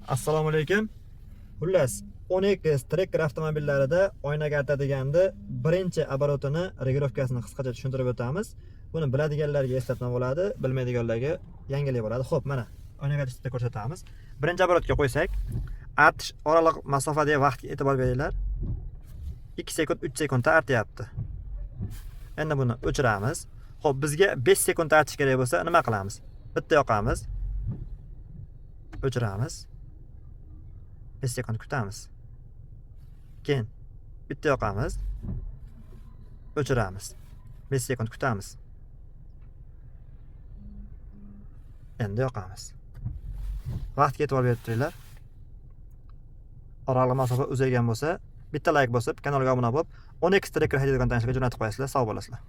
Assalomu alaykum. Xullas, 12 Tracker avtomobillarida oynaga artadiganda birinchi оборот ini регулировка sini qisqacha tushuntirib o'tamiz. Buni biladiganlarga eslatma bo'ladi, bilmaydiganlarga yangilik bo'ladi. Xo'p, mana oynaga artishda ko'rsatamiz. Birinchi оборот ga qo'ysak, artish oraliq masofadagi vaqtga e'tibor beringlar. 2 sekund, 3 sekundda artyapti. Endi buni o'chiramiz. Xo'p, bizga 5 sekund artish kerak bo'lsa, nima qilamiz? Bitta yoqamiz. O'chiramiz. 5 sekund kutamiz. Keyin bitta yoqamiz. O'chiramiz. 5 sekund kutamiz. Endi yoqamiz. Vaqtga e'tibor berib turinglar. Oraliq masofa uzaygan bo'lsa, bitta like bosib, kanalga obuna bo'lib, 12 Tracker haydaydigan tanishlarga jo'natib qo'yasizlar. Sog' bo'lasizlar.